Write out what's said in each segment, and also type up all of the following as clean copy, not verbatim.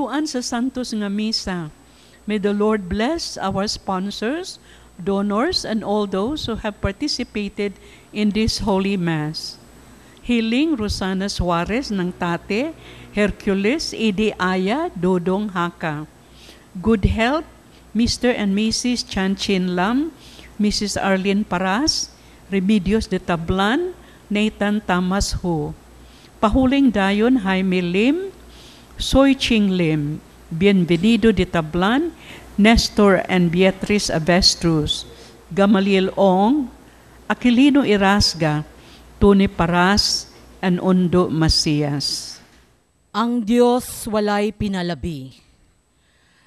Kabatuan sa Santos nga Misa. May the Lord bless our sponsors, donors, and all those who have participated in this Holy Mass. Healing Rosana Suarez ng Tate, Hercules, Edi Aya, Dodong Haka. Good health, Mr. and Mrs. Chan Chin Lam, Mrs. Arlene Paras, Remedios de Tablan, Nathan Thomas Ho. Pahuling dayon Jaime Lim, Soy Ching Lim, Bienvenido de Tablan, Nestor and Beatrice Avestruz, Gamaliel Ong, Aquilino Irasga, Tony Paras, and Ondo Macias. Ang Dios walay pinalabi.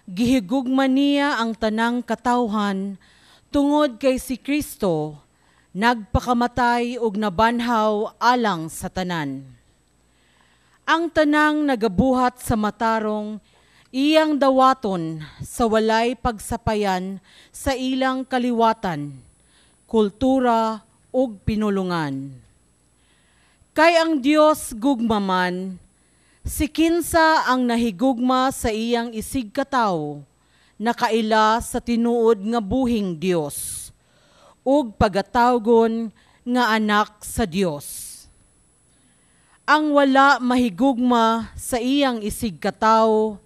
Gihigugma niya ang tanang katawhan tungod kay si Kristo nagpakamatay ug nabanhaw alang sa tanan. Ang tanang nagabuhat sa matarong iyang dawaton sa walay pagsapayan sa ilang kaliwatan, kultura ug pinulungan. Kay ang Dios gugma man, si kinsa ang nahigugma sa iyang isigkatawo, nakaila sa tinuod nga buhing Dios, ug pagatawgon nga anak sa Dios. Ang wala mahigugma sa iyang isigkatawo,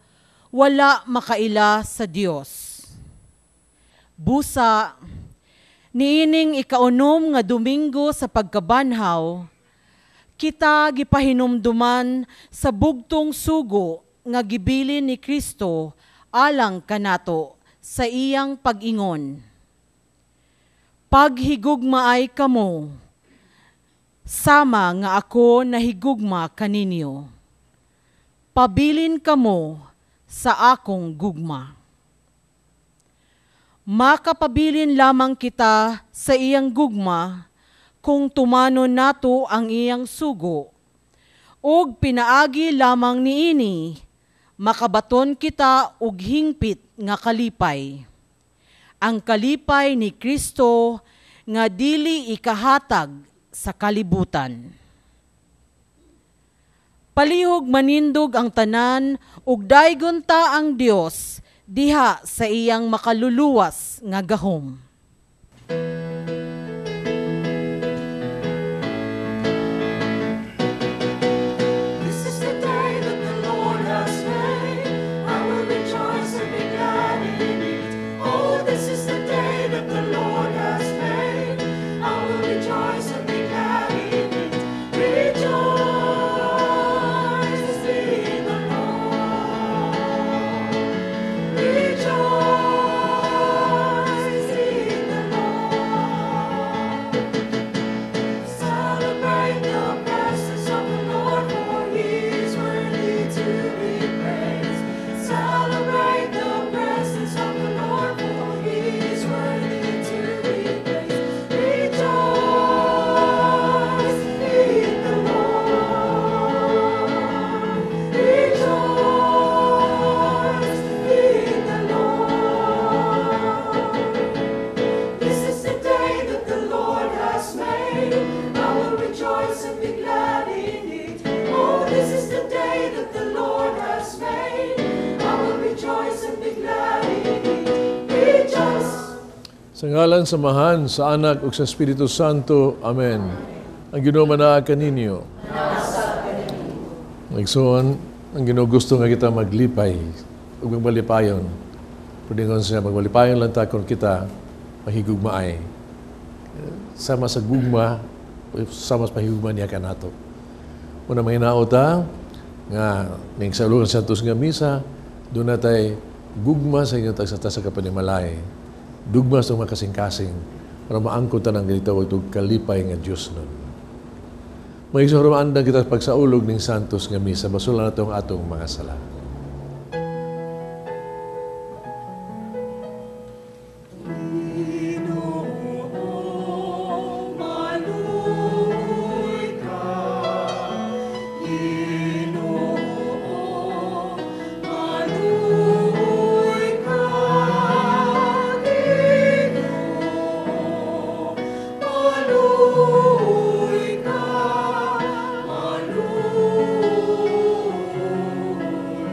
wala makaila sa Dios. Busa, niining ikaunom nga Domingo sa pagkabanhaw, kita gipahinumduman sa bugtong sugo nga gibilin ni Kristo alang kanato sa iyang pag-ingon. Paghigugmaay kamo, sama nga ako nahigugma kaninyo. Pabilin kamo sa akong gugma. Makapabilin lamang kita sa iyang gugma kung tumanon nato ang iyang sugo, ug pinaagi lamang niini, makabaton kita og hingpit nga kalipay. Ang kalipay ni Kristo nga dili ikahatag sa kalibutan. Palihog manindog ang tanan ug daygon ta ang Dios diha sa iyang makaluluwas nga gahom. This is the day that the Lord has made. I will rejoice and be glad in it. Oh, this is the day that the Lord has made. I will rejoice and be glad in it. Rejoice in the Lord. Rejoice in the Lord. Celebrate the presence of the Lord, for He is worthy to be praised. Celebrate the presence of the Lord, for He is worthy to be praised. Rejoice in the Lord. Rejoice in the Lord. This is the day that the Lord has made. I will rejoice and be glad in it. Oh, this is the day that the Lord has made. I will rejoice and be glad in it. Rejoice. Sa ngalan sa Amahan, sa Anak ug sa Espiritu Santo. Amen. Ang Ginoo manaa kaninyo. Igsoon, ang Ginoo gusto nga kita maglipay ug magmalipayon. Pwede siya magmalipayon lang ta kung kita mahigugmaay. Sama sa gugma, sama sa pahigugma niya kanato. Una mahinaot ta nga ning sa Santos nga misa, duna tay gugma sa inyong tagsa sa kapanimalay. Dugma sa mga kasing-kasing para maangkon ta ng gitawag og kalipay nga Dios nun. Mga igsoon, andang kita pagsaulog ning Santos nga misa, basulan nato ang atong mga sala. Ginoo, maluoy ka. Ginoo, maluoy ka. Ginoo, maluoy ka. Maluoy ka.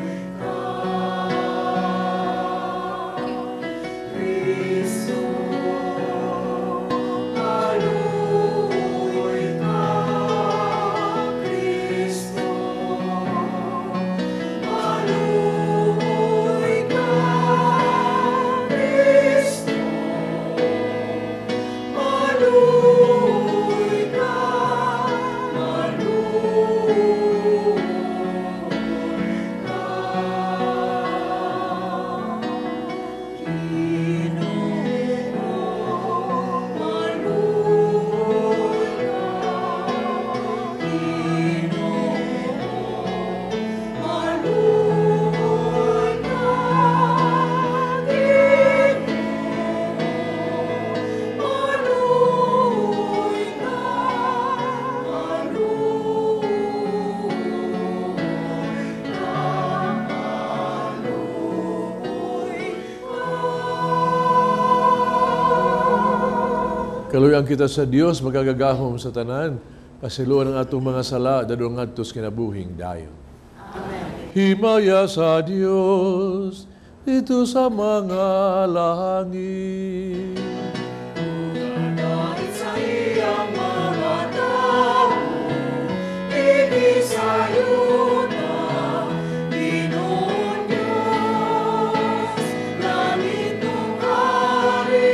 Kaluyan kita sa Dios, magagagahom sa tanan, pasiluan ang atong mga sala, dadong ngadto sa kinabuhing dayon. Amen. Himaya sa Dios, dito sa mga langit. Kahit sa iyang mga tao, dinhi sa yuta, Ginoong Diyos, langit ug hari,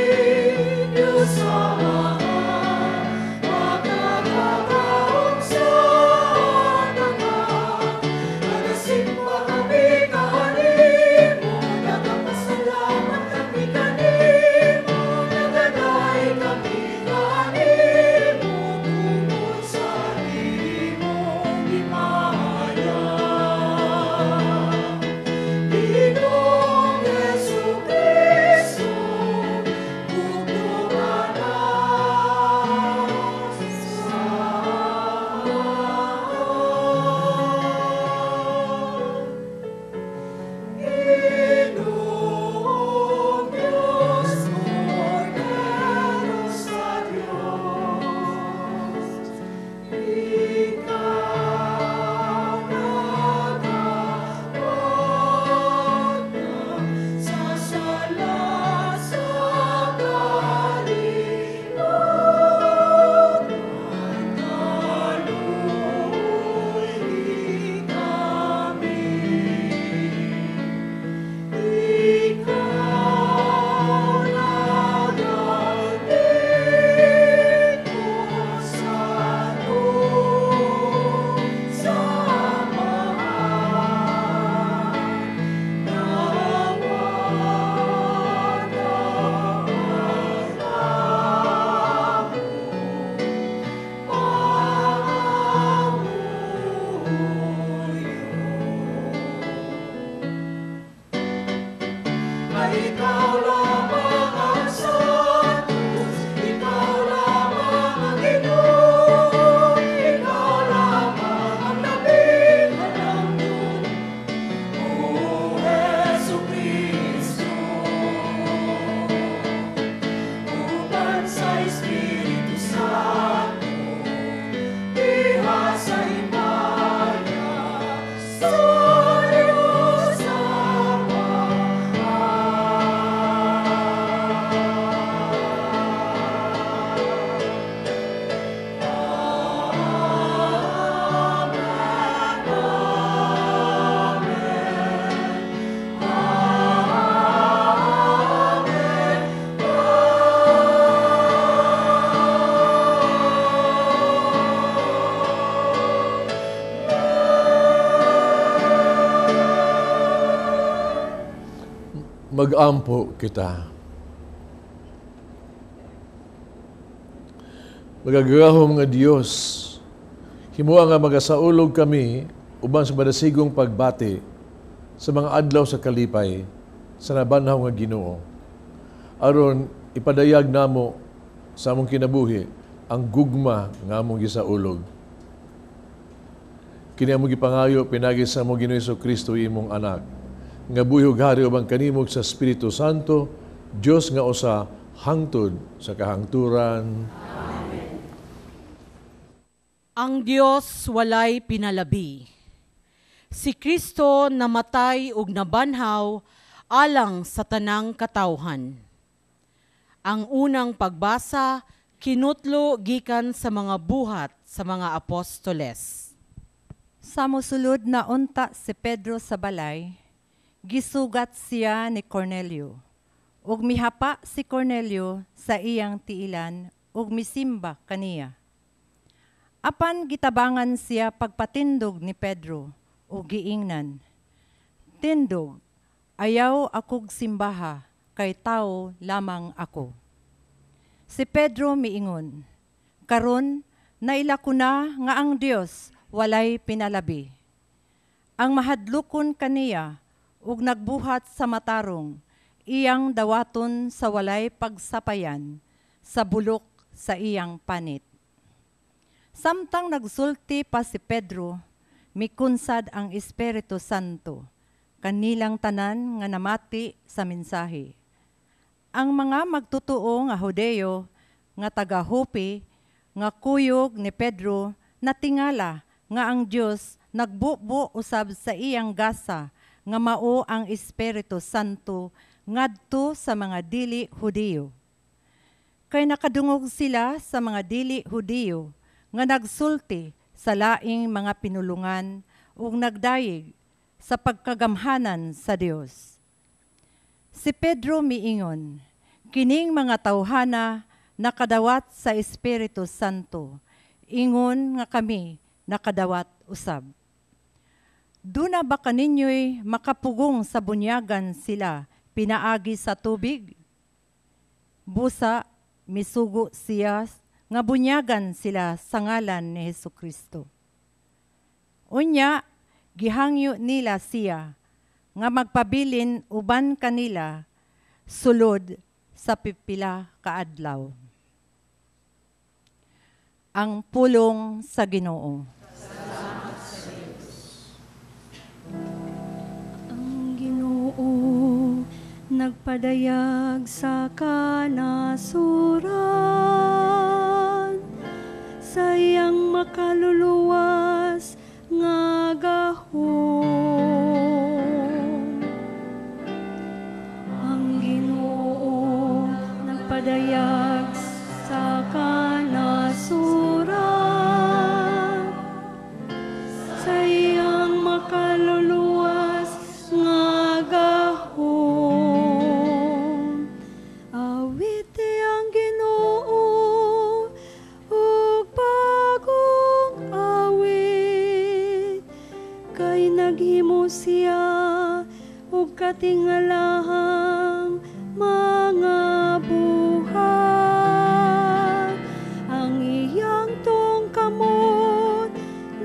Diyos Amahan, makagagahom sa tanan. Nagasimba kami kanimo, nagapasalamat kami kanimo, nagaday kami kanimo, tungod sa imong himaya. Ginoong Jesu-Cristo, bugtong Anak sa Amahan. Ginoong Diyos, Kordero sa Diyos, ikaw nagawata sa sala sa kalibutan, kaluy-i kami. Ikaw nagatingog sa atong sa Amahan, dawata ang among pangamuyo. Ay ikaw lamang ang Santo, ikaw lamang ang Ginoo, ikaw lamang ang labing halangdon, O Jesu-Cristo. Uban sa Espiritu Santo, diha sa himaya, sa Diyos Amahan. Amen, Amen, Amen. Mag-ampo kita. Magagahom nga Dios, himua nga magasaulog kami uban sa madasigong pagbati sa mga adlaw sa kalipay sa nabanhaw nga Ginoo. Aron ipadayag namo sa among kinabuhi ang gugma nga among gisaulog. Kini among gipangayo pinagi sa among Ginoo Hesus Kristo, imong anak, nga buhi ug hari uban kanimo sa Espiritu Santo, Dios nga usa hangtod sa kahangturan. Amen. Ang Dios walay pinalabi. Si Kristo namatay ug nabanhaw alang sa tanang katawhan. Ang unang pagbasa kinutlo gikan sa mga Buhat sa mga Apostoles. Sa mosulod na unta si Pedro sa balay, gisugat siya ni Cornelio. Ug mihapa si Cornelio sa iyang tiilan ug misimba kaniya. Apan gitabangan siya pagpatindog ni Pedro ug giingnan, "Tindog, ayaw akog simbaha, kay tao lamang ako." Si Pedro miingon, "Karon naila ko na nga ang Dios walay pinalabi. Ang mahadlokon kaniya ug nagbuhat sa matarong, iyang dawaton sa walay pagsapayan, sa bulok sa iyang panit." Samtang nagsulti pa si Pedro, mikunsad ang Espiritu Santo kanilang tanan nga namati sa mensahe. Ang mga magtotoo nga Hudeyo nga taga Jope nga kuyog ni Pedro natingala nga ang Dios nagbubo usab sa iyang gasa nga mao ang Espiritu Santo ngadto sa mga dili Hudiyo. Kay nakadungog sila sa mga dili Hudiyo nga nagsulti sa laing mga pinulungan ug nagdayeg sa pagkagamhanan sa Dios. Si Pedro miingon, "Kining mga tawhana nakadawat sa Espiritu Santo, ingon nga kami nakadawat usab. Duna ba kaninyo'y makapugong sa bunyagan sila pinaagi sa tubig?" Busa, misugo siya nga bunyagan sila sa ngalan ni Hesukristo. Unya, gihangyo nila siya nga magpabilin uban kanila sulod sa pipila ka adlaw. Ang pulong sa Ginoo. Ang Ginoo nagpadayag sa kanasuran sa iyang makaluluwas nga gahom. Ang Ginoo nagpadayag sa kanasuran sa iyang makaluluwas nga gahom. Awiti ang Ginoo ug bagong awit, kay naghimo siya ug katingalahang mga buhat. Ang iyang tuong kamot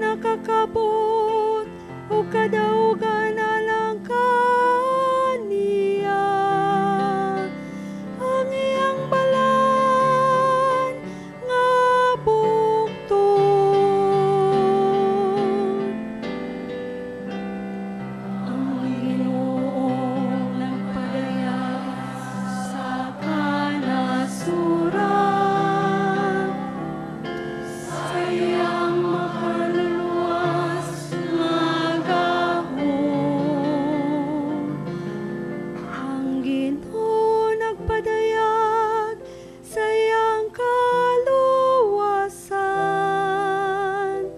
nakakabot ug kadaugan alang kaniya. Ang iyang balaan nga bukton. Ang Ginoo nagpadayag sa kanasuran sa iyang makaluluwas nga gahom. Ang Ginoo nagpadayag sa iyang kaluwasan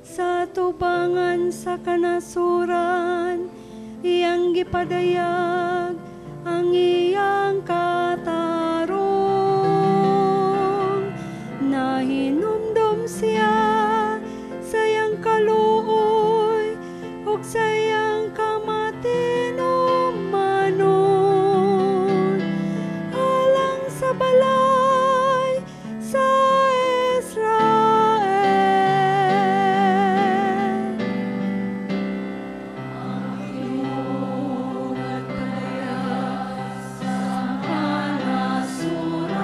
sa tubangan sa kanasuran, iyang gipadayag ang iyang katarong. Nahinumdom siya sa iyang kaluoy ug sa iyang kamatinumanon alang sa balay sa Israel. Ang Ginoo nagpadayag sa kanasuran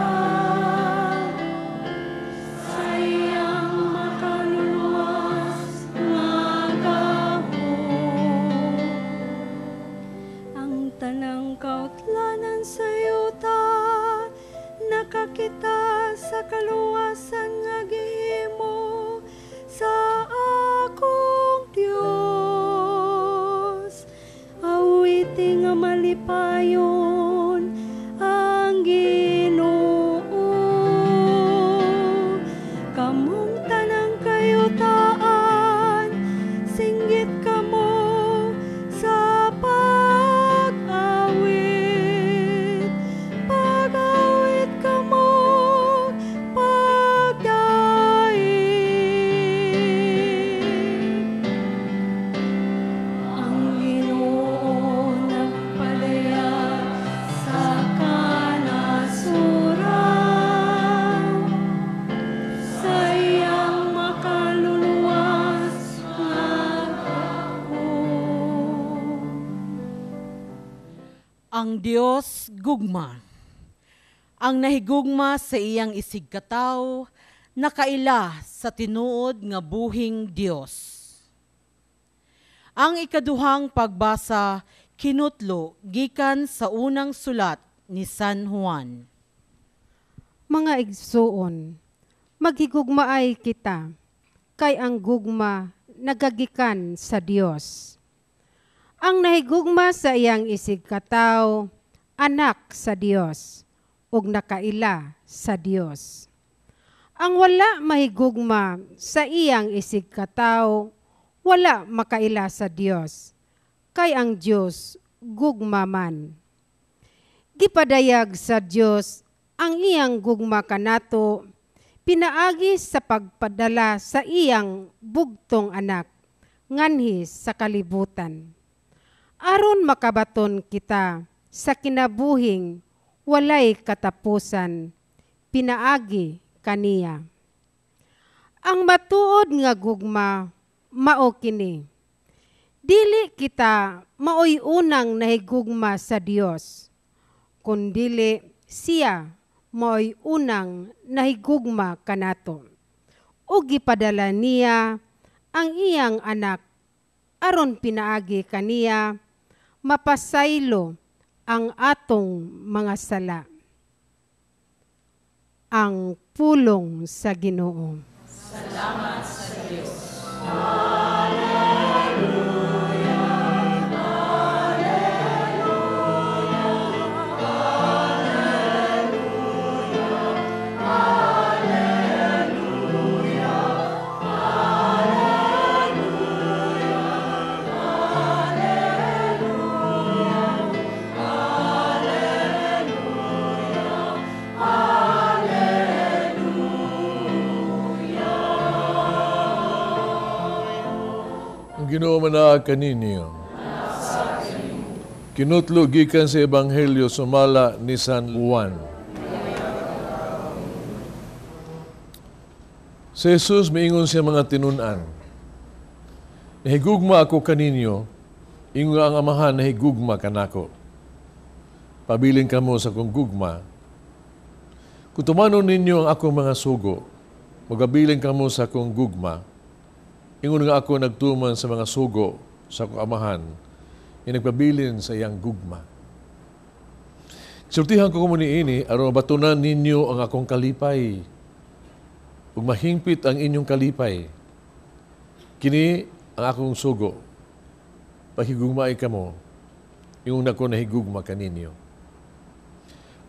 sa iyang makaluluwas nga gahom. Ang tanang kautlanan sa yuta nakakita sa kaluwasan nga gihimo sa akong Dios. Awiti nga malipayon ang Ginoo. Kamong tanang kayutaan, singgit kamo sa pag-awit. Pag-awit kamo, pagdaig. Ang Ginoo nagpadayag sa kanasuran sa iyang makaluluwas nga gahom. Ang Dios gugma. Ang nahigugma sa iyang isigkatawo nakaila sa tinuod nga buhing Dios. Ang ikaduhang pagbasa kinutlo gikan sa unang sulat ni San Juan. Mga igsuon, maghigugmaay kita, kay ang gugma nagagikan sa Dios. Ang nahigugma sa iyang isigkatawo, anak sa Dios, ug nakaila sa Dios. Ang wala mahigugma sa iyang isigkatawo, wala makaila sa Dios, kay ang Dios gugma man. Gipadayag sa Dios ang iyang gugma kanato, pinaagi sa pagpadala sa iyang bugtong anak nganhi sa kalibutan, aron makabaton kita sa kinabuhing walay katapusan, pinaagi kaniya. Ang matuod nga gugma mao kini: dili kita maoy unang nahigugma sa Dios, kundili siya maoy unang nahigugma kanato, ug gipadala niya ang iyang anak aron pinaagi kaniya mapasaylo ang atong mga sala. Ang pulong sa Ginoo. Salamat sa Dios. Ang Ginoo manaag kaninyo. Kinutlo gikan sa Ebanghelyo sumala ni San Juan. Si Jesus miingon sa mga tinun-an, "Nahigugma ako kaninyo, ingon ang Amahan nahigugma kanako. Pabilin kamo sa akong gugma. Kung tumanon ninyo ang akong mga sugo, magabilin kamo sa akong gugma. Ingon nga ako nagtuman sa mga sugo sa akong Amahan, nga nagpabilin sa iyang gugma. Sultihan ko kamo niini aron mabatunan ninyo ang akong kalipay, ug mahingpit ang inyong kalipay. Kini ang akong sugo, paghigugmaay kamo, ingon ako nahigugma kaninyo.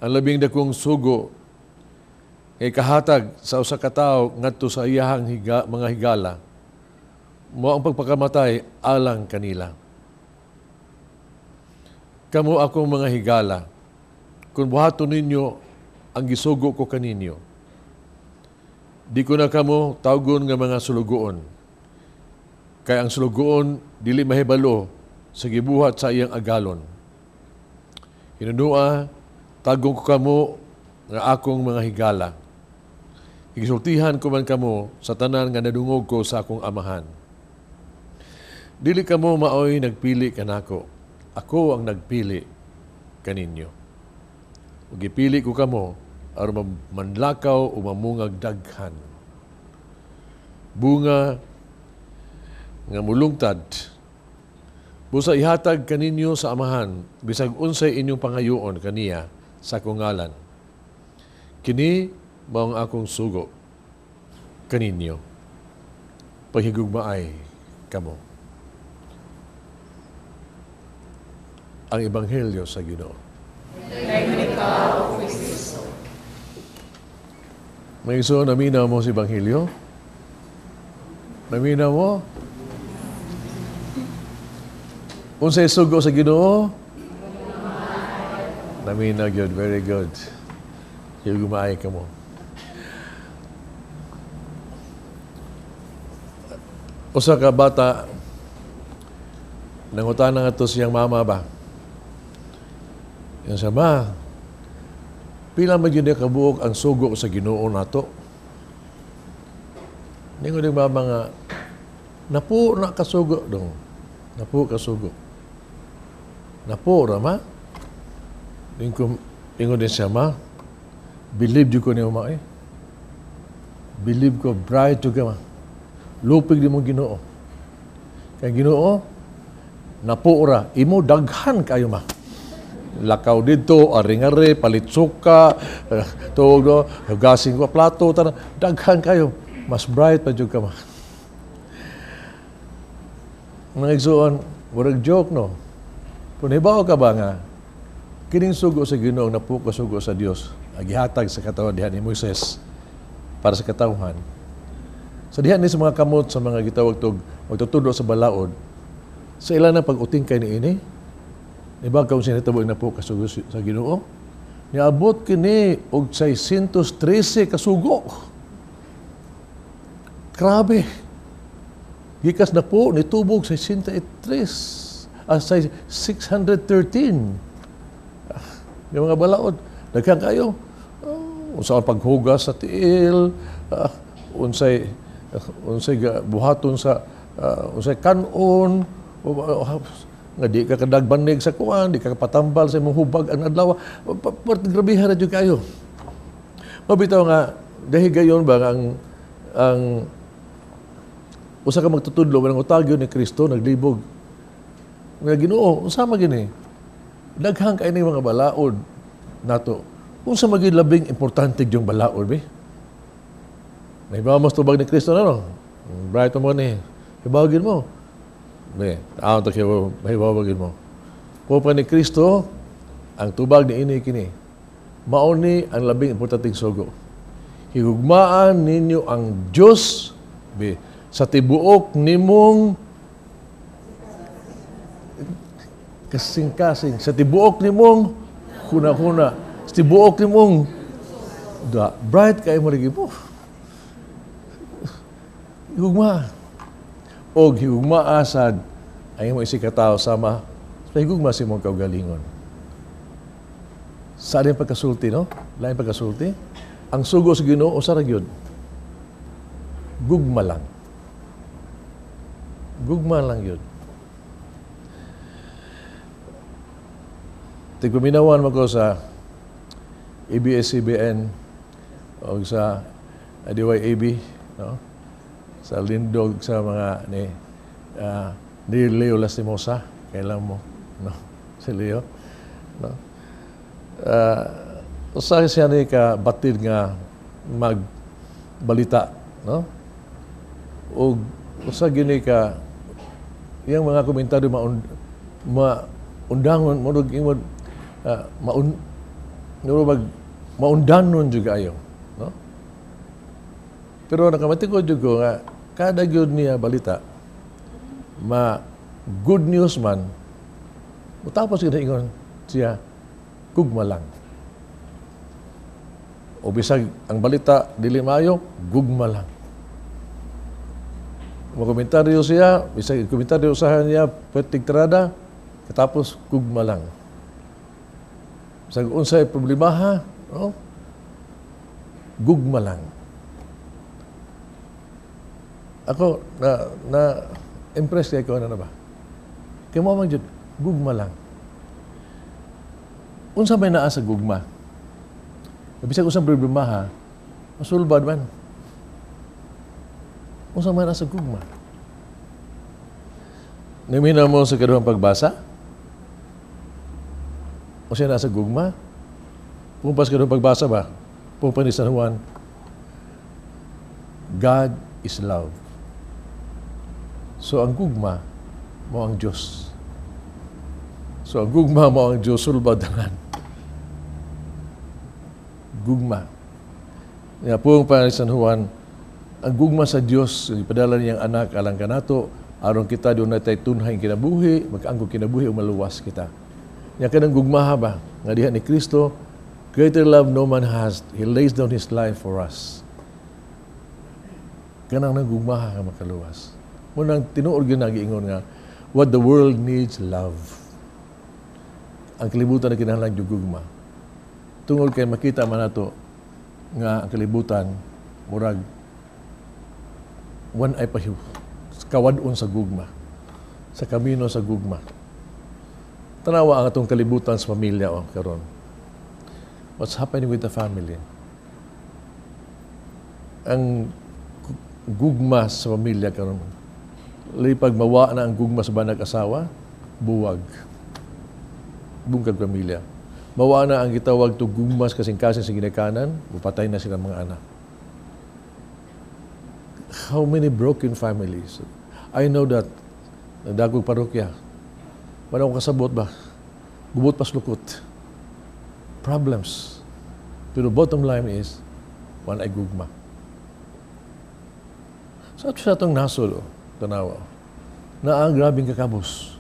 Ang labing dakong sugo kay kahatag sa usa ka tawo ngadto sa iyahang mga higala, mao ang pagpakamatay alang kanila. Kamo akong mga higala, kung buhaton ninyo ang gisugo ko kaninyo. Di ko na kamo tawgon nga mga sulugoon, kay ang sulugoon dili mahibalo sa gibuhat sa iyang agalon. Hinunua, tagong ko kamo nga akong mga higala. Gisultihan ko man kamo sa tanan nga nadungog ko sa akong Amahan. Dili kamo maoy nagpili kanako, ako ang nagpili kaninyo. Ug gipili ko kamo aron manlakaw o mamungag daghan. Bunga nga mulungtad, busa ihatag kaninyo sa Amahan bisag unsay inyong pangayoon kaniya sa akong ngalan. Kini mao ang akong sugo kaninyo, paghigugmaay kamo." Ang Ebanghelyo sa Ginoo. May iso, naminaw mo sa Ebanghelyo? Naminaw mo? Unsay sugo sa Ginoo? Naminaw gyud, very good. Higugmaay kamo. Usa ka bata nangutana ngadto siyang mama ba? Yan siya, "Ma, pila man gyud kabuok ang sugo sa Ginoo nato?" Ningon yung mama nga, "Napo na kasugo dong. Napo kasugo. Napo ra ma." Ingon din siya, "Ma, believe jud ko niyo ma eh. Believe ko, bright jud ka ma. Lupig di mo Ginoo. Kay Ginoo, napo ra, imo daghan kayo ma." Lakaw dito, aring-ari, palit suka, tuog no, hugasin ko plato, tanan, daghan kayo. Mas bright pa jud ka ma. Mga igsoon, murag joke, no? Kung hibaw ka ba nga, kining sugo sa Ginoo napuo ka sugo sa Dios, ang gihatag sa katawan diha ni Moises para sa katawhan. Sa diha ni sa mga kamot sa mga gitawag tog magtutudlo sa balaod, sa ilan na pag-uting kay niini, iba ka kung sinitabo napuo ka sugo sa Ginoo, niabot kini og 613 kasugo. Grabe. Gikas na po nitubog 603, 613. Yung mga balaod, daghan kayo. Unsa ang paghugas sa tiil, unsay unsay buhaton sa unsay kanon, nga di ka kadagbanig sa kuan, di ka patambal sa imong hubag ang adlaw. Grabehan na jud kayo. Mabitaw nga dahil gayon ba ang usa ka magtutudlo manang utagyo ni Kristo naglibog nga Ginoo, unsa man gini? Daghan kay ning mga balaod nato. Unsa man gyud labing importante yung balaod be? Nahibaw mo sa tubag ni Kristo na no? Bright mo ni. Hibaw gyud mo. Be, taon ta kayo mahibaw gyud mo. Kung pa ni Kristo, ang tubag ni ini kini. Mao ni ang labing importanteng sugo. Higugmaan ninyo ang Dios be sa tibuok nimong kasing-kasing, sa tibuok nimong huna-huna, sa tibuok nimong da, bright kayo mo lagi mo. Higugma. Og higugma asad ang imong isikatao sama sa higugma sa imong kaugalingon. Sa aling pagkasulti, no? Laing pagkasulti. Ang sugo sa Ginoo usa ra gyud. Gugma lang. Gugma lang yun. Tigpaminawan mo ko sa ABS-CBN o sa DYAB, no? Sa Lindog, sa mga ni Leo Lastimosa, kailan mo, no? Si Leo, no? Usahay siya ni ka batid nga magbalita, no? Og usa gini ka iyang mga komentaryo maundangon murag ingon maundanon jud kaayo, no? Pero nakamati ko jud ko nga kada gyud niya balita ma good news man, tapos gyud ingon siya gugma lang. O bisag ang balita dili maayo, gugma lang. Makomentaryo siya, bisag komentaryo usahan niya, pwetig tirada, katapos gugma lang. Bisag unsay problemaha, no? Gugma lang. Ako na impress kay ko na ba. Kay mo man jud gugma lang. Unsa may naa sa gugma? Bisag unsang problemaha, masulbad man. Unsa man sa gugma? Naminaw mo sa kaduhang pagbasa? Unsa na sa gugma? Pumpas kaduhang pagbasa ba? Pumpa ni San Juan, God is love. So ang gugma mo ang Diyos. So ang gugma mo ang Diyos, sulbad tanan. Gugma. Nga pong pa ni San Juan, ang gugma sa Dios, ipadala niyang anak alang kanato, aron kita doon na tayo tunhay kinabuhi, magkaangkog kinabuhi o maluwas kita. Nya kanang gugmaha ba nga diha ni Kristo, greater love no man has, He lays down His life for us. Kanang nang gugmaha nga makaluwas. Munang tinuod gyud nagiingon nga, what the world needs, love. Ang kalibutan na kinahanglan yung gugma. Tungod kay makita man nato nga ang kalibutan murag wan ay pahiw, kawadon sa gugma, sa kamino sa gugma. Tanawa ang atong kalibutan sa pamilya o karon. What's happening with the family? Ang gugma sa pamilya karon. Lipag mawa na ang gugma sa banag asawa, buwag. Bungkag pamilya. Mawa na ang gitawag to gugma sa kasing-kasing sa ginikanan, mupatay na silang mga anak. How many broken families? I know that nagdagog parokya. Wala akong kasabot ba? Gubot paslukot. Problems. Pero bottom line is, wala ay gugma. Sa atong nasod, oh, tanawa, na ang grabing kakabos.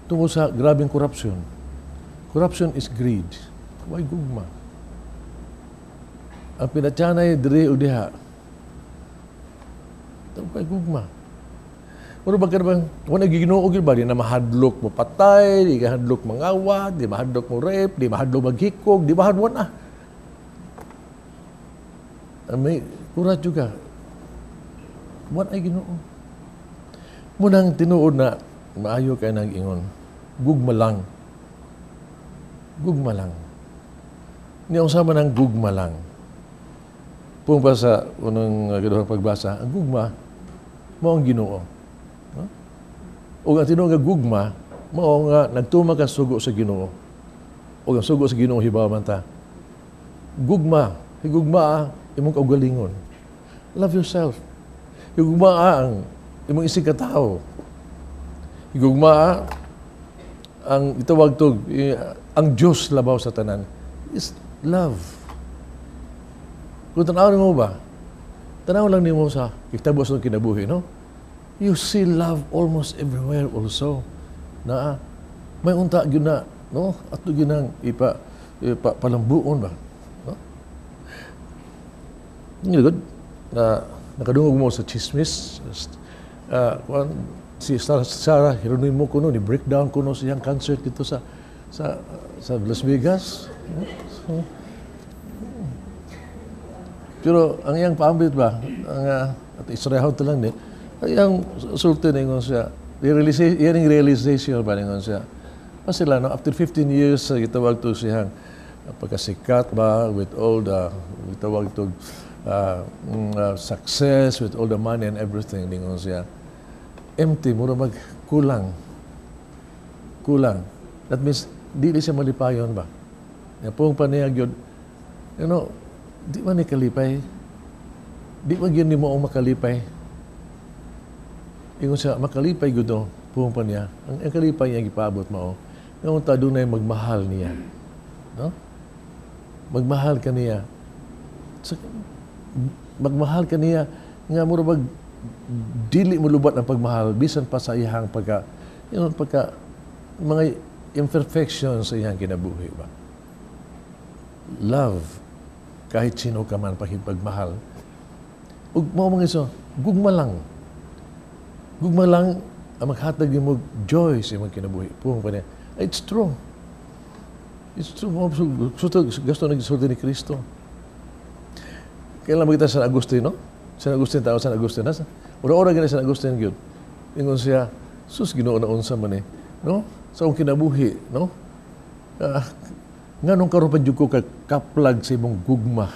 Tungkol sa grabing corruption. Corruption is greed. Why gugma? Ang pinatyanay diri o diha. Why gugma? Pero ba ka bang, kung nagiginoo gyud ba, di na mahadlok mo patay, di ka hadlok mangawat, di mahadlok mo rape, di mahadlok maghikog, di mahadlok na. May kurat juga. Wa ay Ginoo. Munang tinuod na maayo kay nang ingon. Gugma lang. Gugma lang. Niya unsa man ang gugma lang. Kung pa sa unang kaduhang pagbasa, ang gugma mao ang Ginoo. No? O ang tinuod nga gugma mao nga nagtuma ka sugo sa Ginoo. O ang sugo sa Ginoo hibaw man ta. Gugma, higugma imong kaugalingon. Love yourself. Higugma ang imong isig ka tao. Higugma ang itawag to ang Dios labaw sa tanan is love. Kung tanaw nimo ba, tanaw lang nimo sa kitabo sa kinabuhi, no? You see love almost everywhere also. Na may unta gyud na, no? Ato gyud nang ipa palambuon ba, no? Good. Na nakadungog mo sa chismis, kuan si Sarah Geronimo kuno ni breakdown kuno siyang concert dito sa Las Vegas. So, pero ang iyang paambit ba, ang at istoryahan to lang ni, ang iyang sulti ningon siya, iyang realization ba ningon siya. Pa sila, no, after 15 years, gitawag to siyang pagkasikat ba, with all the, gitawag to, success, with all the money and everything, ningon siya. Empty, mura mag kulang. Kulang. That means, dili siya malipayon ba? Ya, pung paniyag yun, di man ni kalipay. Di man gyud nimo ang makalipay. Ingon siya, makalipay gyud do, pung pa niya. Ang kalipay niya gipaabot mao. Nga ta dunay magmahal niya. No? Magmahal ka niya. So, magmahal ka niya nga mura bag dili mo lubat ang pagmahal bisan pa sa iyang pagka, pagka mga imperfections sa iyang kinabuhi ba. Love kahit sino ka man pakipagmahal. Ug mao mga iso, gugma lang. Gugma lang ang maghatag nimo joy sa imong kinabuhi. Puhong pa niya. It's true. It's true. Gusto, gusto nagsulti ni Kristo. Kailan makita San Agustin, no? San Agustin, tao San Agustin. Nasa? Ura-ura gani San Agustin gyud. Ingon siya, sus Ginoo na unsa man eh, no? Sa akong kinabuhi, no? Nganong karon pa jud ko kaplag sa imong gugma.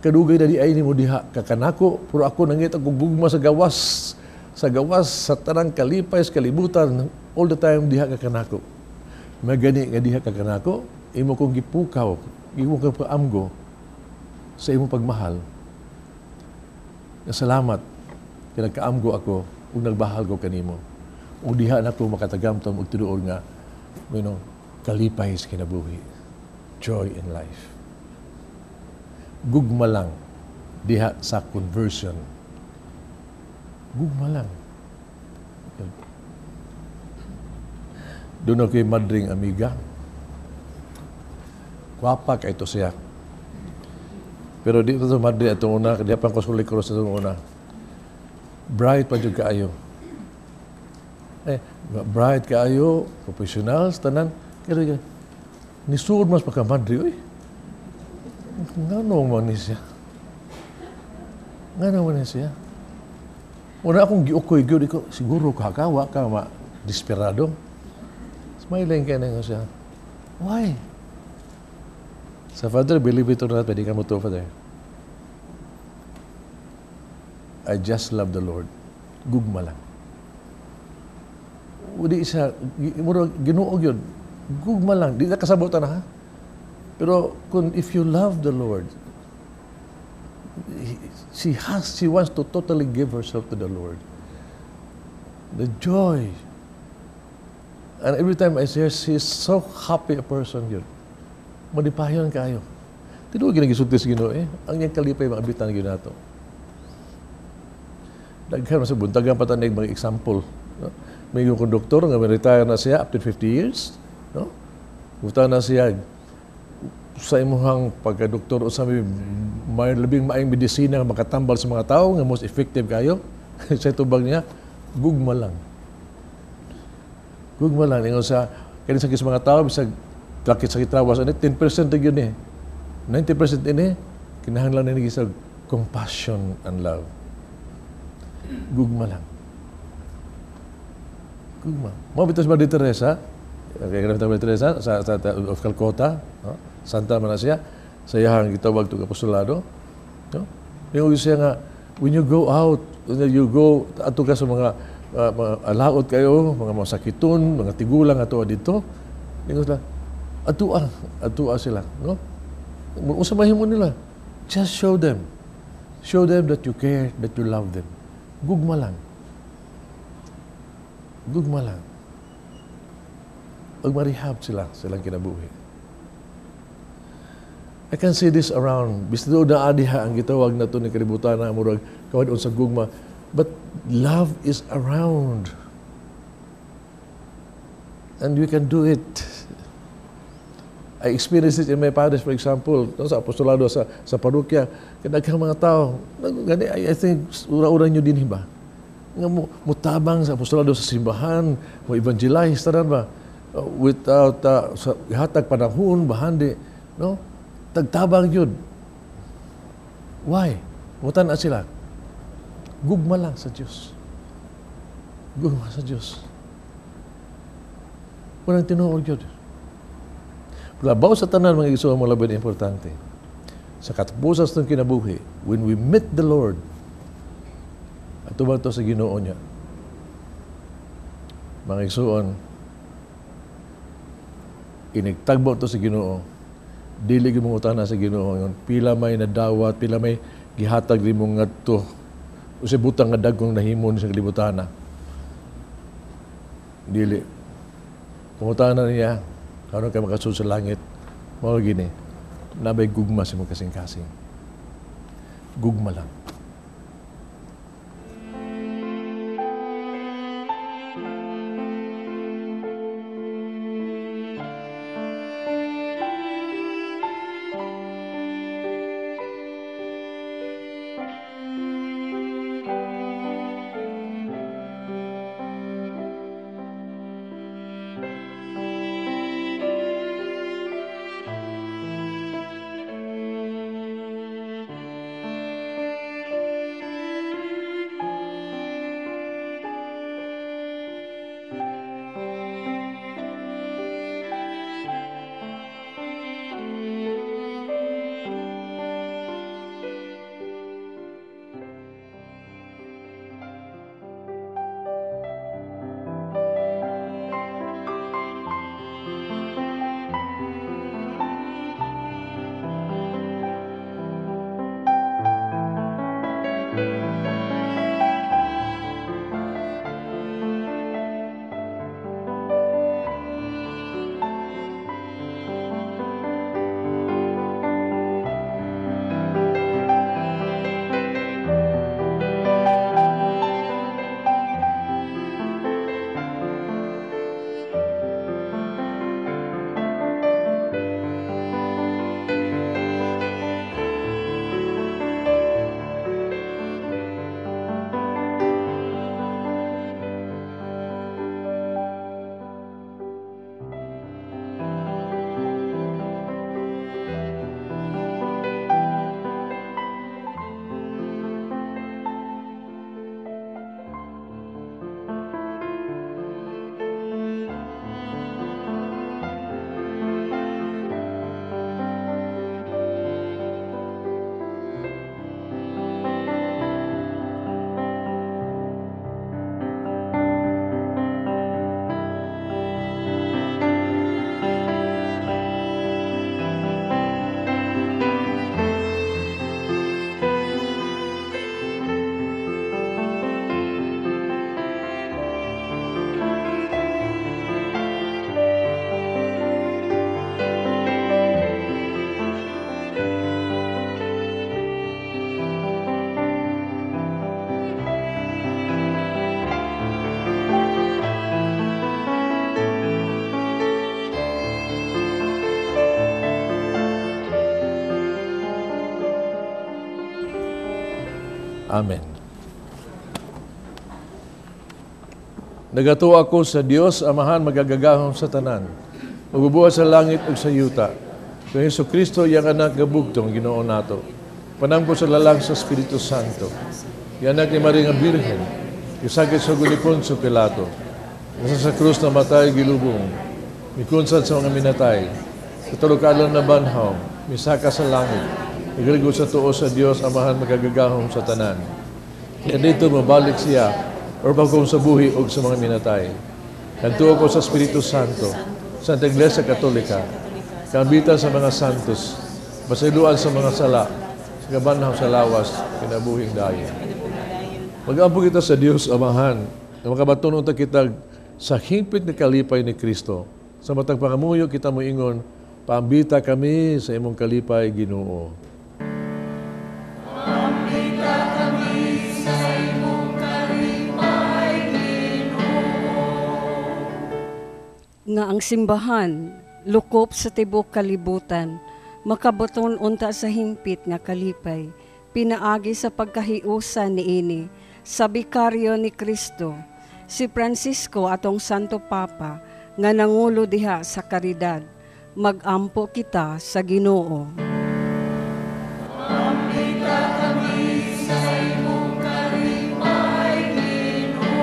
Kadugay na di ay nimo diha kakanako, pero ako nangita kog gugma sa gawas, sa gawas sa tanang kalipay sa kalibutan, all the time diha ka kanako. Magani nga diha ka kanako, imo kong gipukaw, imo kong paamgo sa imong pagmahal. Nga salamat kay nagkaamgo ako ug nagbahal ko kanimo. Ug diha nako makatagamtom og tinuod nga kalipay sa kinabuhi. Joy in life. Gugma lang diha sa conversion. Gugma lang. Doon ako'y madring amiga. Kwapa kay ito siya. Pero di ito madre itong una, di pa ko sa Holy Cross itong una. Bright pa jud kaayo. Bright kaayo, professional, tanan. Pero nisuod mas pagka madre, uy. Ngano man ni siya? Ngano man ni siya? Una akong giukoy gyud ko, siguro kakawa ka ma desperado. Smiling kay na siya. Why? Sa Father, believe it or not, pwede ka mo to, Father. I just love the Lord. Gugma lang. Di siya, murag Ginoo gyud. Gugma lang, di na kasabutan ha. Pero kung if you love the Lord, she wants to totally give herself to the Lord. The joy. And every time I see her, she's so happy a person yun. Malipayon kayo. Tinuod gyud gisulti sa Ginoo eh. Ang iyang kalipay maabitan gyud nato. Daghan sa buntagan pa tanig mga example. No? May yung konduktor nga retire na siya up to 50 years. No? Buta na siya sa imuhang pagkadoktor o sa may labing maayong medisina nga makatambal sa mga tao nga most effective kayo. Sa tubag niya, gugma lang. Gugma lang. Ingon sa kani sa mga tao bisag sakit sakit trawas ani 10% ra gyud ni. 90% ini kinahanglan ni sa compassion and love. Gugma lang. Gugma. Mao bitaw si Mother Teresa, kay Mother Teresa sa of Calcutta, no? Santa man na siya, sa iyahang gitawag tug apostolado, no? Ingon siya nga when you go out, when you go ato ka sa mga alaot kayo, mga masakiton, mga tigulang ato dito, ingon sila, atua sila, no? Unsa mahimo nila? Just show them. Show them that you care, that you love them. Gugma lang. Gugma lang. Ug ma-rehab sila, silang kinabuhi. I can see this around. Bisan na adiha ang gitawag na to ni kalibutan na murag kawad sa gugma. But love is around. And we can do it. I experienced it in my parish, for example, no, sa apostolado, sa parokya, kadaghang mga tao, gani, I think, ura-ura nyo din, ba? Nga mo, mutabang sa apostolado sa simbahan, mo evangelize, tanan ba? Without, sa hatag panahon, bahandi, no? Tagtabang yun. Why? Mutan na sila. Gugma lang sa Diyos. Gugma sa Diyos. Walang tinuod yun. Labaw sa tanan, mga igsoon, mga labi na importante. Sa katapusan ng kinabuhi, when we meet the Lord, at to sa Ginoo niya. Mga igsoon, inigtagbo to sa Ginoo, dili gyud mangutana sa Ginoo ngon pila may nadawat, pila may gihatag nimo ngadto unsay butang nga dagkong nahimon sa kalibutana. Dili. Pangutana niya, karon kay makasud sa langit, mao gini, nabay gugma sa imong kasing-kasing. Gugma lang. Amen. Nagatuo ako sa Dios Amahan magagagahom sa tanan, magbubuhat sa langit ug sa yuta. Kung Hesus Kristo iyang anak gabugtong Ginoo nato. Panampo sa lalang sa Espiritu Santo. Iyang anak ni Maria nga Birhen, gisakit sa ni Poncio Pilato. Nasa sa krus na matay gilubong, mikunsad sa mga minatay. Sa tulo ka adlaw na banhaw, misaka sa langit. Nagaligo sa tuo sa Dios Amahan magagagahom sa tanan. Kaya dito mabalik siya or pagkong sa buhi o sa mga minatay. Nagtuo ko sa Espiritu Santo, Santa Iglesia Katolika, kambitan sa mga santos, pasayloan sa mga sala, sa kabanhaw sa lawas, kinabuhing dayon. Mag-ampo kita sa Dios Amahan, na makabaton unta kita sa hingpit nga kalipay ni Kristo. Sa matag pangamuyo kita moingon, paambita kami sa imong kalipay, Ginoo. Paambita kami sa imong kalipay, Ginoo. Nga ang simbahan, lukop sa tibuok kalibutan, makabaton unta sa hingpit nga kalipay, pinaagi sa pagkahiusa niini sa bikaryo ni Kristo, si Francisco atong Santo Papa, nga nangulo diha sa karidad. Magampo kita sa Ginoo. Paambita kami sa imong kalipay, Ginoo.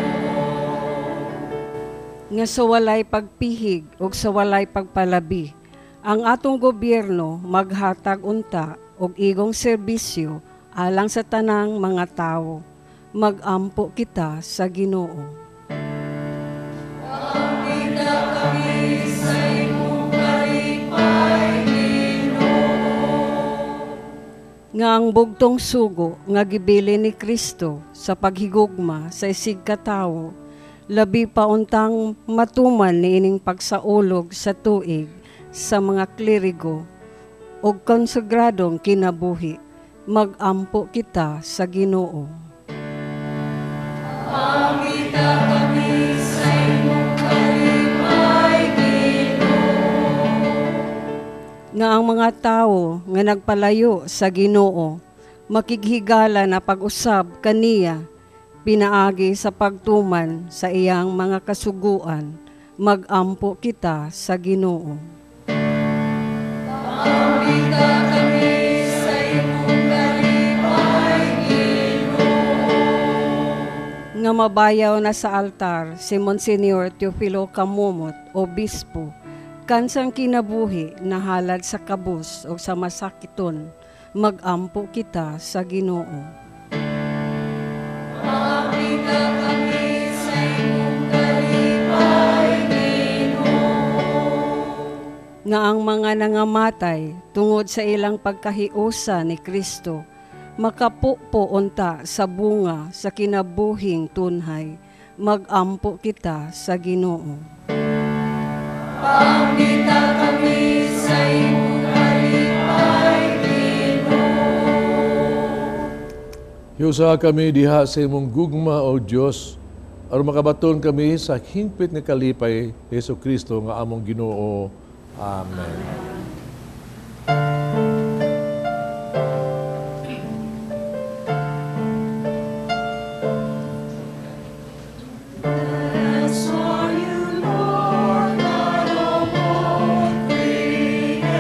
Nga sa walay pagpihig ug sa walay pagpalabi, ang atong gobyerno maghatag unta og igong serbisyo alang sa tanang mga tawo. Magampo kita sa Ginoo. Paambita kami sa imong kalipay, Ginoo. Nga ang bugtong sugo nga gibili ni Kristo sa paghigugma sa isig katawo, labi pa untang matuman niining pagsaulog sa tuig sa mga klerigo ug konsagradong kinabuhi. Magampo kita sa Ginoo. Paambita kami sa imong kalipay, Ginoo. Nga ang mga tawo nga nagpalayo sa Ginoo makighigala na pag-usab kaniya pinaagi sa pagtuman sa iyang mga kasuguan. Magampo kita sa Ginoo. Paambita kami sa imong kalipay, Ginoo. Nga mabayaw na sa altar si Monsignor Teofilo Camomot, Obispo, kansang kinabuhi na halad sa kabus o sa masakiton. Magampo kita sa Ginoo. Paambita kami sa imong kalipay, Ginoo. Nga ang mga nangamatay tungod sa ilang pagkahiusa ni Kristo, makapupo unta sa bunga sa kinabuhing tunhay. Magampo kita sa Ginoo. Paambita kami sa imong kalipay, Ginoo. Hiusa kami diha sa imong gugma, O Dios, aron makabaton kami sa hingpit nga kalipay ni Hesus Kristo nga among Ginoo. Amen. Blessed are you, Lord God of all creation.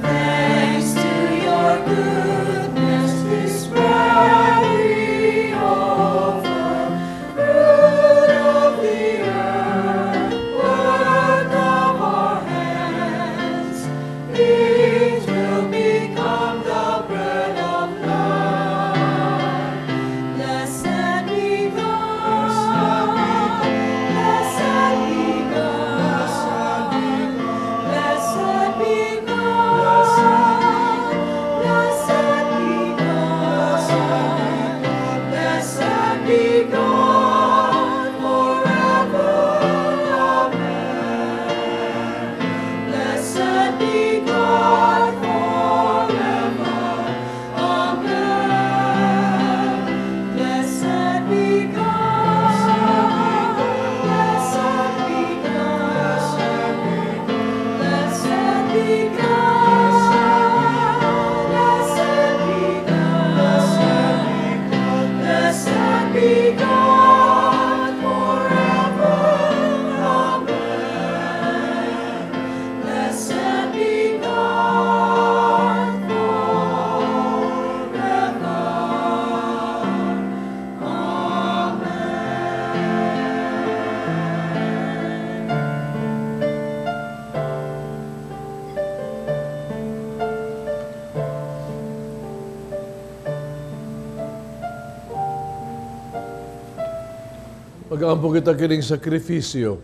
Thanks to your goodness, this bread we offer, fruit of the earth, work of our hands. Mag-ampo kita kining sakripisyo,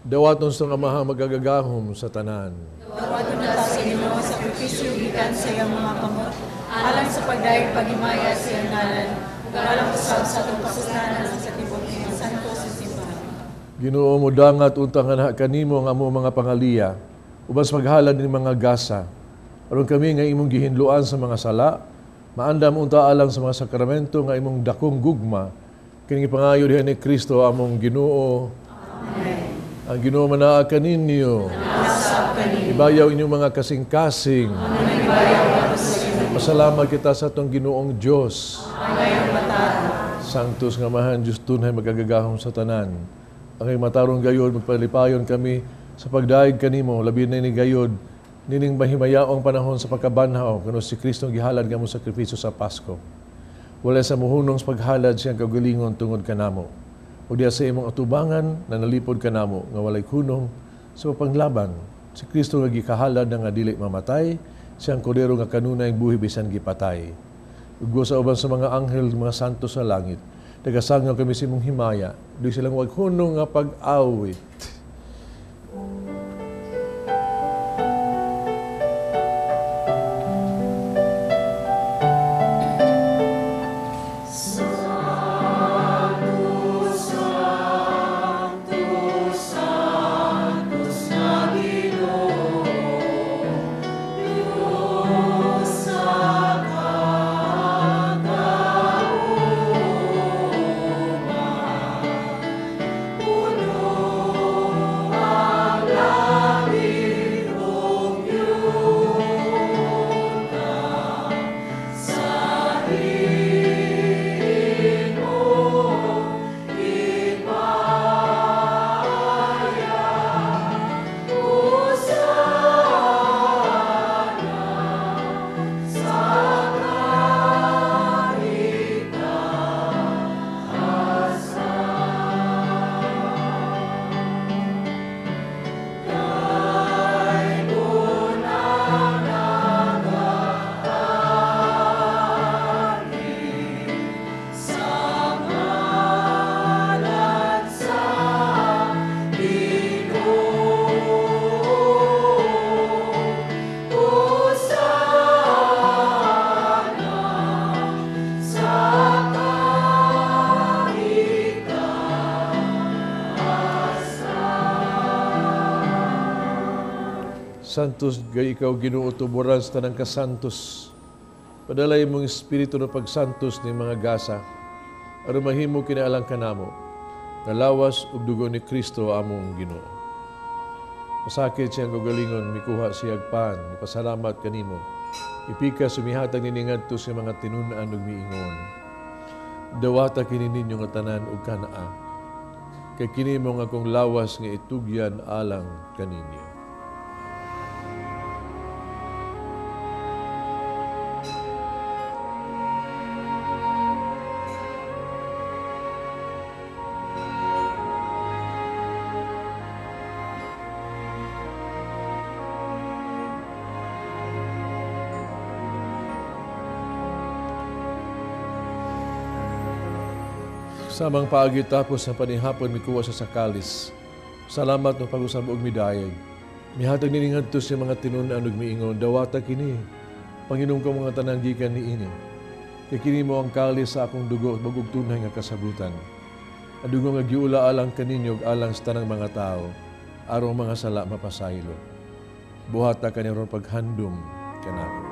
dawaton sa Amahang magagagahom sa tanan. Dawaton na ta sa Ginoo sakripisyo gikan sa iyang mga kamot, alang sa pagdayeg paghimaya sa iyang ngalan, ug alang usab sa atong kapuslanan sa tibuok niyang santo sa simbahan. Ginoo, modangat untang nga kanimo ang among mga pangaliya, uban sa paghalad ning mga gasa, aron kami nga imong gihinloan sa mga sala, maandam unta alang sa mga sakramento nga imong dakong gugma, kining ipangayo diha ni Kristo among Ginoo. Amen. Ang Ginoo manaa kaninyo. Ibayaw inyong mga kasing-kasing. Pasalamat kita sa atong Ginoong Dios. Sanctus nga Amahan, Diyos tunay magagagahom sa tanan. Ang iyong matarong gayod, magpalipayon kami sa pagdaig kanimo, labi na ni gayod, nining mahimayaong panahon sa pagkabanhaw, kuno si Kristo gihalad nga mo sakripisyo sa Pasko. Wala sa muhunong sa paghalad siyang kaugalingon tungod kanamo. O diya sa imong atubangan na nalipod kanamo nga walay kunong sa panglaban. Si Kristo nga gikahalad na nga dili mamatay, siyang kordero nga kanunay buhi bisan gipatay. Ug sa uban sa mga anghel, mga santo sa langit, nagasangaw kami sa imong himaya, di silang wag hunong nga pag-awit. Santos gay ikaw Ginoo tuboran sa tanang kasantos. Padalay imong espiritu na pagsantos ni mga gasa aron mahimo kinaalang kanamo nga lawas ug dugo ni Kristo among Ginoo. Masakit siyang kaugalingon, mikuha siyag pan, ipasalamat kanimo. Ipika sumihatag nini ngadto sa mga tinun-an ug miingon. Dawata kini ninyo nga tanan ug kanaa. Kay kini mo nga akong lawas nga itugyan alang kaninyo. Samang paagi tapos sa panihapon mikuha siya sa kalis. Salamat no pag-usab og midayeg. Mihatag nining ngadto sa mga tinun-an ug miingon, dawata kini. Panginom ko mga tanang gikan niini. Kay kini mo ang kalis sa akong dugo bag-ug tunay nga kasabutan. Ang dugo nga giula alang kaninyo ug alang sa tanang mga tawo, aron mga sala mapasaylo. Buhata kani aron paghandom kanako.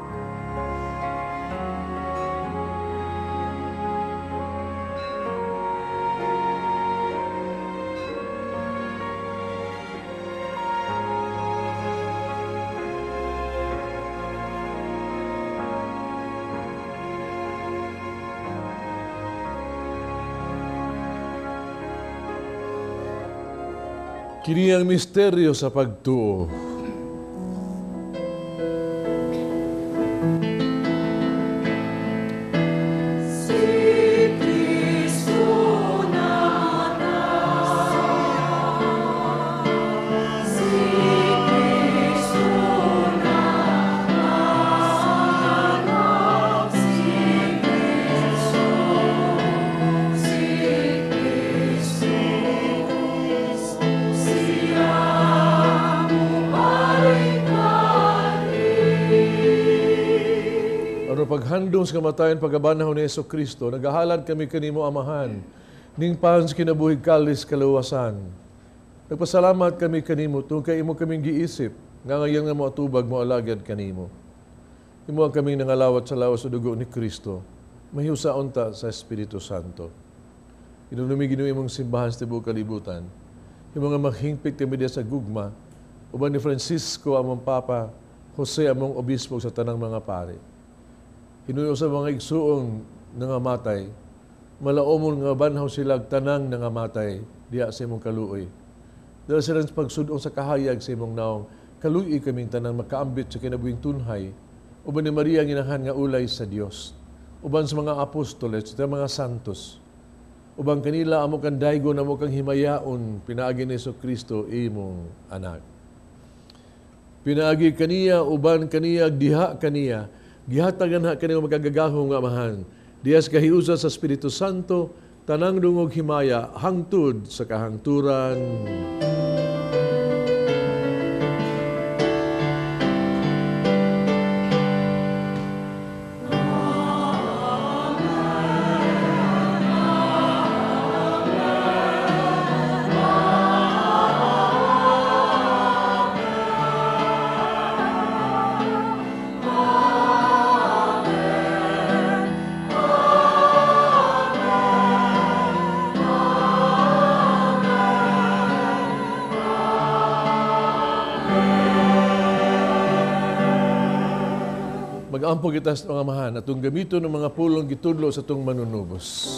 Kini ang misteryo sa pagtuo. Si Kristo namatay, si Kristo namanganak, si Kristo, si Kristo. Aron paghandong sa kamatayon pagkabanhaw ni Hesus Kristo, nagahalad kami kanimo Amahan, ning pan sa kinabuhi kalis kaluwasan. Nagpasalamat kami kanimo tungod kay imo kaming giisip, nga ngayon nga moatubag moalagad kanimo. Imo ang kaming nangalawat sa lawas o dugo ni Kristo, mahiusaon ta sa Espiritu Santo. Inunumi Ginoo imong simbahan sa tibuok kalibutan. Imo nga maghingpit kami diya sa gugma, uban ni Francisco among Papa, Jose among Obispo sa tanang mga pare. Hinuyo sa mga igsuong nangamatay, malaomon nga banhaw sila tanang nangamatay diya sa imong kaluoy. Dahil sila sa pagsudong sa kahayag sa imong naong, kaluoy kaming tanang makaambit sa kinabuhing tunhay, uban ni Maria ang inahan nga ulay sa Dios, uban sa mga apostoles, sa mga santos, uban kanila amo kang daygon, amo kang himayaon, pinaagi ni Hesus Kristo imong anak. Pinaagi kaniya, uban kaniya, diha kaniya, gihatagan ha kaniya makagagahom nga Amahan. Dias kahiusa sa Espiritu Santo, tanang dungog himaya, hangtod sa kahangturan. Magampo kita sa mga amahan atong gamiton ng mga pulong gitudlo sa atong manunubos.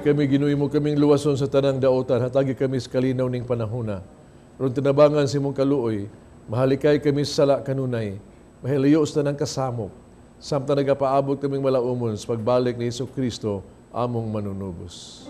Kami Ginoo mo kaming luwason sa tanang daotan, hatagi kami sa kalinaw ning panahona. Aron tinabangan sa imong kaluoy, mahalikay kami sa sala kanunay, mahilayo sa tanang kasamok, samtang nagapaabot kaming malaumon sa pagbalik ni Hesus Kristo among manunubos.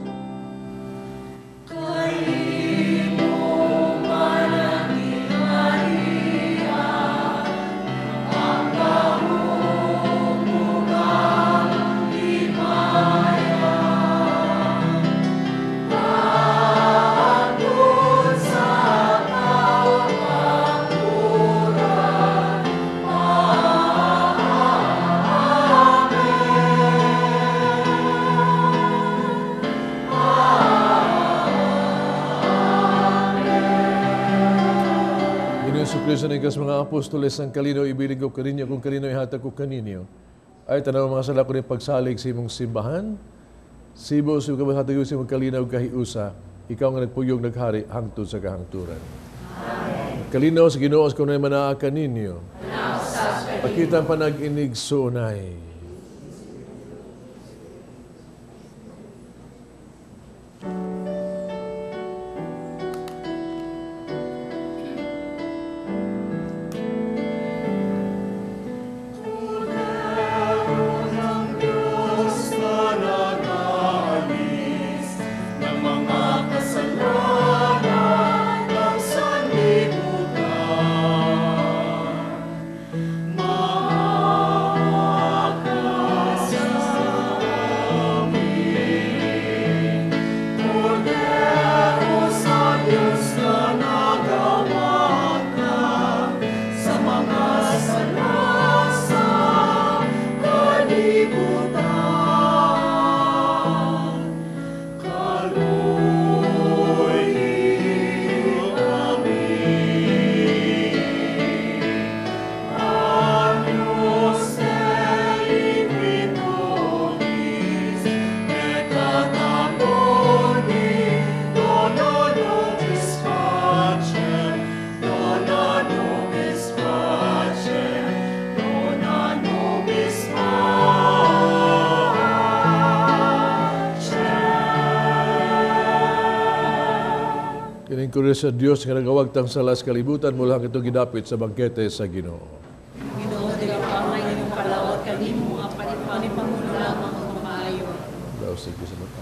Kristo ng ikas mga apostoles, ang kalinaw ibilig ko kaninyo, kung kalinaw ihatag ko kaninyo. Ay tanaw mga sala ko rin pagsalig sa imong simbahan. Sibo sa imong kabatag sa imong kalinaw kahiusa, ikaw nga nagpuyog naghari hangtod sa kahangturan. Amen. Kalinaw sa Ginoo sa kunay manaa kaninyo. Pakita ang panag-inig suunay. Ang sa Dios nga nagawagtang sala sa kalibutan mula ang itong gidapit sa bangkete sa Ginoo. Ginoo, dili pa ang inyong kalawat kanimo ang panipangulo lamang ang maayo. Daw sige sa mata.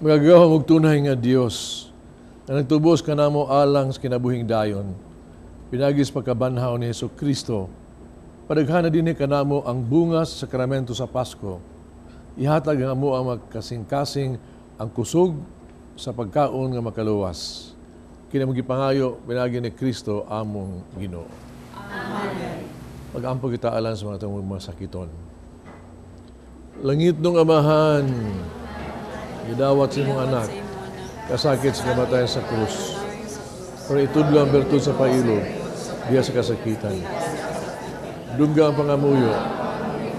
Magagawa og tunay nga Dios nga nagtubos kanamo alang sa kinabuhing dayon pinagis pagkabanhaw ni Hesus Kristo. Padaghana dinhi kanamo ang bunga sa sakramento sa Pasko. Ihatag ang amo ang magkasing-kasing ang kusog sa pagkaon nga makaluwas. Kini among gipangayo pinagi ni Kristo among Ginoo. Amen. Mag-ampo kita alang sa mga tawong mga sakiton. Langit nung Amahan, gidawat sa imong anak, kasakit sa kamatayan sa krus, para itudlo ang bertud sa pailo, diya sa kasakitan. Dungga ang pangamuyo,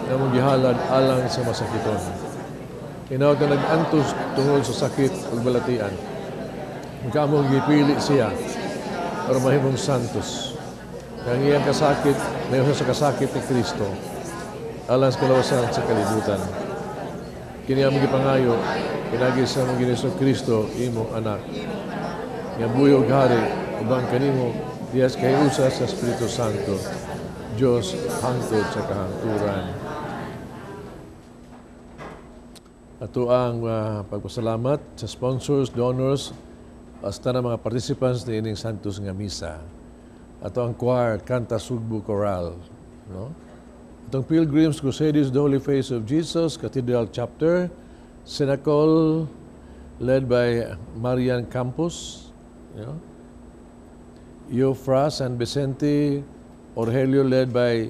nga mong gihalad alang sa masakiton. Hinaot na nag-antos tungod sa sakit ug balatian. Magkaamong gipili siya para mahimong santos. Ang iyang kasakit, may usa sa kasakit ni Kristo, alang sa kalawasan sa kalibutan. Kini among gipangayo, pinagi sa among Ginoong Kristo, imong anak. Nga buhi og hari, uban kanimo, diyas kay usa sa Espiritu Santo, Dios hangtod sa kahangturan. Ato ang pagpasalamat sa sponsors, donors, hasta na mga participants ni ining Santos nga misa. Ato ang choir, Canta Sugbo Choral, no? Atong Pilgrims Crusaders, the Holy Face of Jesus, Cathedral Chapter, Senacol, led by Marian Campos, you know? Eufra San Vicente, Orhelio, led by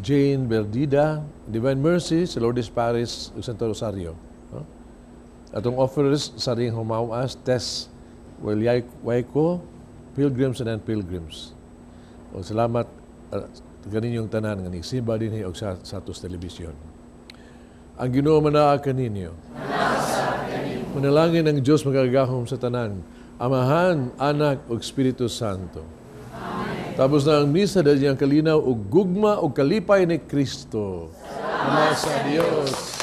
Jane Berdida, Divine Mercy, sa Lourdes Paris, ug Santo Rosario. No? Atong offerers, Saring Humawas, Tess Wayco, pilgrims and non-pilgrims. O salamat kaninyong tanan nga nigsimba dinhi og sa atos telebisyon. Ang Ginoo manaa kaninyo. Manalangin ang Dios makagagahom sa tanan, Amahan, Anak ug Espiritu Santo. Amen. Tapos na ang misa dahil ang kalinaw ug gugma ug kalipay ni Kristo. Salamat sa Dios.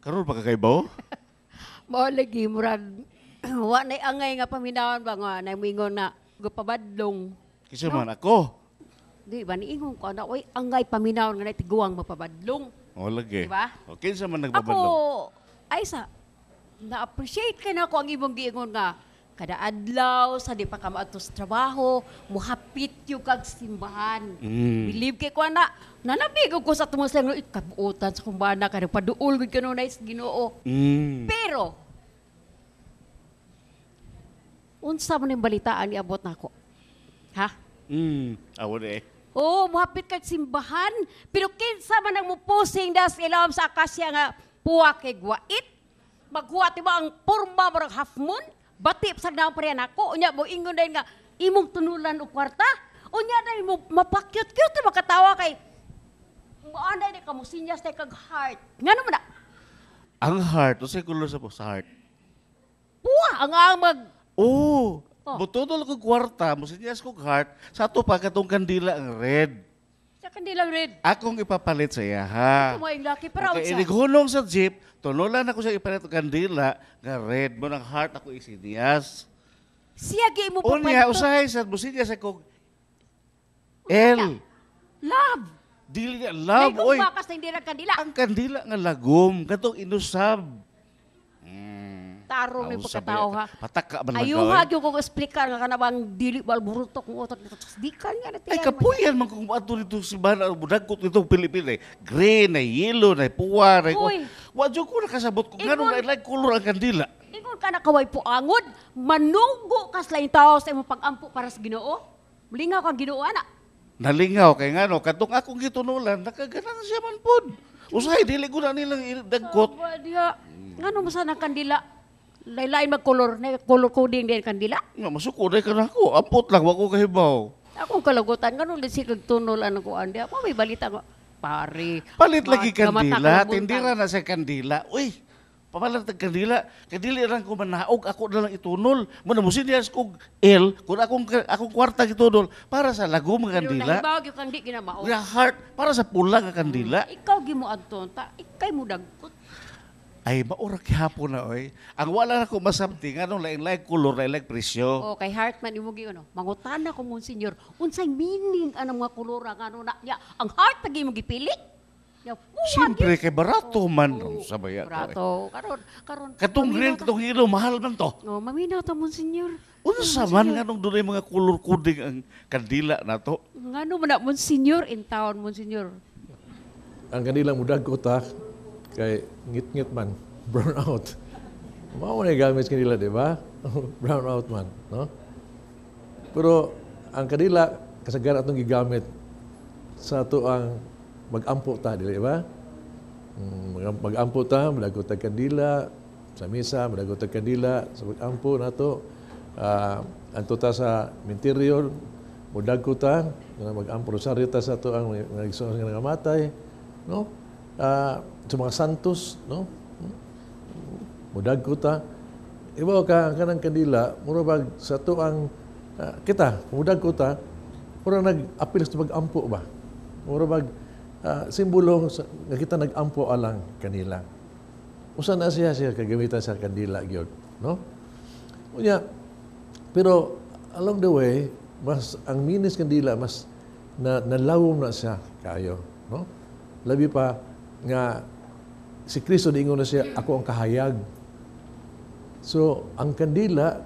Karon pa kakaibaw? Mao lagi murag wa nay angay nga paminawan ba nga namingon na gapabadlong. Kinsa man ako? Di ba niingon ko na oy angay paminawan nga tiguang mapabadlong. O lagi. Di ba? O kinsa man nagbabadlong? Ako ay sa na-appreciate kay nako ang imong giingon nga kada adlaw sa di pa ka maadto sa trabaho, muhapit yung kag simbahan. Believe kay ko na nanabig ko sa tumong silang kabuotan sa kumbana kada paduol gud kanunay sa Ginoo. Pero unsa man ning balitaan iabot nako? Ha? Awo eh. Oo, muhapit kag simbahan, pero kinsa man ang mupusing das ilawom sa akasya nga puwa kay guwait? Maghuwat ba ang porma murag half moon? Bati sa naong parehan ako, unya mo ingon dahil nga imong tunulan og kwarta, unya dahil mo mapakyut-kyut makatawa kay maanay ni ka mo sinyas tay kag heart. Ngano man na? Ang heart, unsay kolor sa sa heart? Puwa ang mag. Oh, mutudol kog kwarta, mo sinyas kog heart, sa ato pa katong kandila ang red. Sa kandila red. Akong ipapalit sa iya ha. Ito mo ang laki para okay, inighulong sa jeep, tunulan ako siya ipalit og kandila nga red mo ng heart ako isinyas. Siya gi mo papalit. Unya usahay sa mo sinyas akong L. Love. Dili love oy. Bakas na hindi ra kandila. Ang kandila nga lagom katong inusab. Tarong ni pagkatao ha. Pataka man lang. Ayuha gyud ko explicar nga kanabang dili balburutok kung utak dito. Di ka nga na Ay kapuyan man kung adto dito si bana budagkot nitong Pilipino. Green na yellow na puwa na. Wa jud ko nakasabot kung ngano na like color ang kandila. Ingon ka na kaway puangod, manugo ka sa laing tao sa imong pag-ampo para sa Ginoo. Lingaw kang Ginoo ana. Nalingaw kay ngano kadtong akong gitunulan nakaganan siya man pod. Usahay dili ko na nilang dagkot. Ngano mo sana kandila? Laylain magkolor, na color coding din kandila. Nga masuko day kana ako, ampot lang wa ko kahibaw. Akong kalagutan ngano di sikag tunol anang kuan di. Ako may balita ko, pare. Palit lagi kandila, tindira na sa kandila. Uy, papalit ang kandila. Kandila lang ko manaog, ako na lang itunol. Muna mo sinyas kog L, kung akong kwarta gitunol para sa lagom nga kandila. Pero nahibaw gyud kang di ginamao. Nga heart para sa pula nga kandila. Ikaw gimo adton ta, ikay mo dagkot. Ay, maura gihapon na, oy. Ang wala na ko masabti, nga nung lain-lain kulor, lain-lain presyo. O, kay heart man, imo gi, ano, mangutana ko, Monsignor, unsay meaning anang mga kolor, ang ano na, ya, ang heart pag imo gipili? Ya, siyempre, kay barato man. Oh, sabaya, barato. Karon, karon. Katong green, katong yellow, mahal man to. Oh, maminaw ta, Monsignor. Unsa man, nga nung doon mga kulor coding ang kandila na to? Ngano man na, Monsignor, in town, Monsignor. Ang kanilang mudag ko ta, kay ngit-ngit man, brown out. Mao man gamit kanila, di ba? Brown out man, no? Pero ang kanila kasagaran atong gigamit sa ato ang mag-ampo ta, di ba? Mag-ampo ta, madagot tag kandila sa misa, madagot tag kandila sa mag-ampo nato. Anto ta sa interior, mudagko ta, mag-ampo rosaryo ta sa ato ang mga igsoon nga nangamatay, no? Sa mga santos, no? Mudagko ta. Ibaw ka ang kanang kandila, mura bag sa ato ang kita, mudagko ta, mura nag-apil sa pag-ampo ba? Mura bag simbolo nga kita nag-ampo alang kanila. Usa na siya kagamitan sa kandila gyud, no? Unya, pero along the way, mas ang minis kandila mas nalawom na siya kayo, no? Labi pa nga si Kristo niingon na siya, ako ang kahayag. So, ang kandila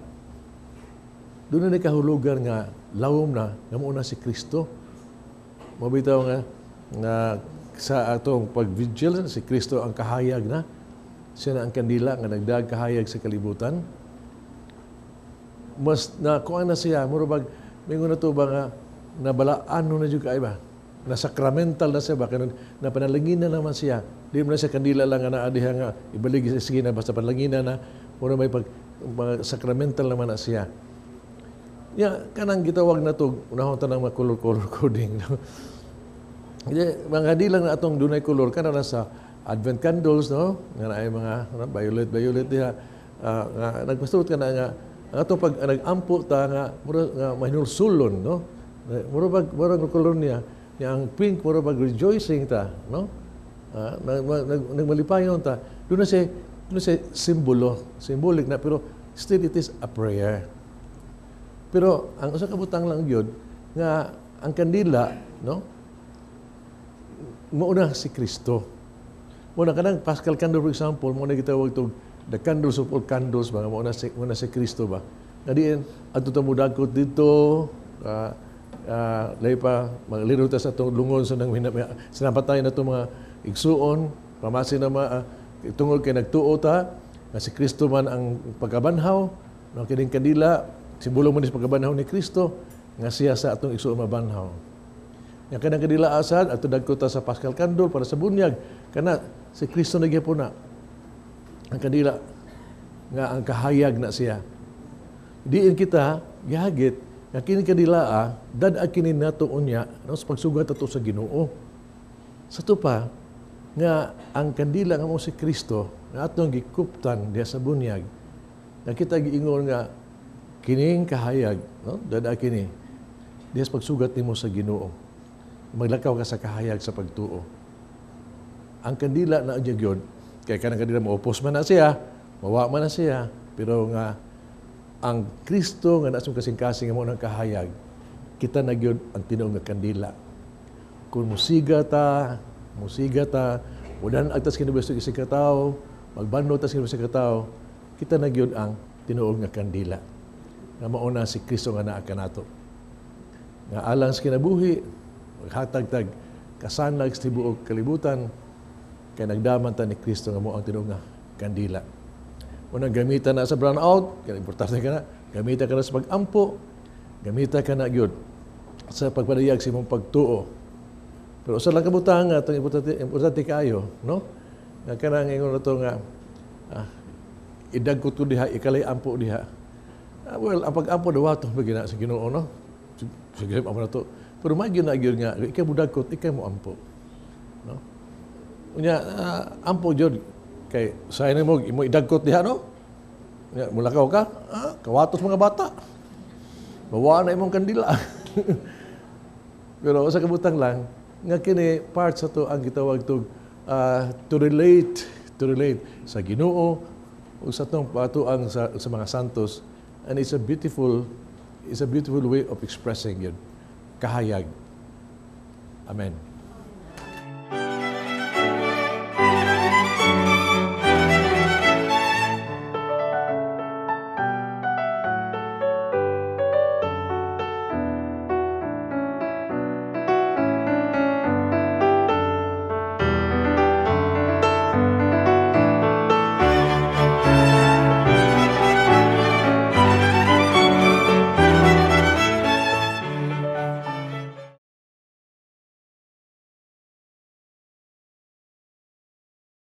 Doon na kahulugan nga lawom na nga mao na si Kristo. Mabitaw nga nga sa atong pag-vigil, si Kristo ang kahayag na. Siya na ang kandila nga nagdag kahayag sa kalibutan. Mas na kuan na siya, mura bag mingon na to ba nga nabalaan no na jud kay ba? Na sacramental na siya ba kanon na panalangin na naman siya. Di mo na siya kandila lang nga naa diha nga ibalig sa esquina, basta panalangin na mura may pag mga sacramental naman na siya. Ya, kanang gitawag na to, unahon ta ng mga color-color coding. No? Hindi, mga di lang na atong dunay color, kana na sa Advent candles, no? Nga naay mga ano, violet, violet diha. Nga nagpasuot ka na nga ang atong pag nag-ampo ta nga mura nga mahinulsulon, no? Mura bag mura ang color niya, niya ang pink mura bag rejoicing ta, no? Nagmalipayon ta. Doon na siya simbolo, symbolic na, pero still it is a prayer. Pero ang usa ka butang lang gyud nga ang kandila, no? Mao na si Kristo. Mao na kanang Paschal candle, for example, mao na gitawag tog the candles of all candles ba, mao na si Kristo ba. Nga diin adto ta modagkot dito, lahi pa magliro ta sa atong lungon sa nang sinapatay na itong mga igsuon, pamasi na ma, tungod kay nagtuo ta nga si Kristo man ang pagkabanhaw, no, kining kandila simbolo man ni sa pagkabanhaw ni Kristo nga siya sa atong igsuon mabanhaw. Yang kanang kandila asad ato dagko ta sa Paschal candle para sa bunyag, kana si Kristo na gyapon na ang kandila nga ang kahayag na siya. Diin kita gihagit nga kini kandila dad kini nato unya, no, sa pagsugat ato sa Ginoo. Sa to pa nga ang kandila nga mao si Kristo nga atong gikuptan diha sa bunyag, nga kita giingon nga kining kahayag, no, dad kini diha sa pagsugat nimo sa Ginoo. Maglakaw ka sa kahayag sa pagtuo. Ang kandila na unya gyud kay kanang kandila maupos man na siya, mawa man na siya, pero nga ang Kristo nga naa kasing-kasing nga mao ng kahayag, kita na gyud ang tinuod nga kandila. Kung musiga ta, mudan agtas kinabuhi sa isang katawo, magbando tas kinabuhi sa katawo, kita na gyud ang tinuod nga kandila. Nga mao na si Kristo nga naa kanato. Nga alang sa kinabuhi, maghatag tag kasanag sa tibuok kalibutan, kay nagdaman ta ni Kristo nga mao ang tinuod nga kandila. Unang gamitan na sa brown out, kaya importante ka na, gamitan ka na sa pag-ampo, gamitan ka na gyud sa pagpadayag sa imong pagtuo. Pero usa lang kabutang nga itong importante, importante kaayo, no? Nga kanang ingon na to nga idagkot ko diha, ikalay ampo diha. Well, ang pag-ampo dawaton ba gina sa Ginoo, no? Sige, amo na to. Pero may gyud na gyud nga ikay mudagkot, ikay mo ampo. No? Unya ampo jud kay sa mo imo idagkot diha, no? Unya mulakaw ka, kawatos mga bata. Mawa na imong kandila. Pero sa kabutang lang nga kini part sa to ang gitawag tog to relate sa Ginoo ug sa atong patuang sa mga santos, and it's a beautiful way of expressing yun kahayag. Amen.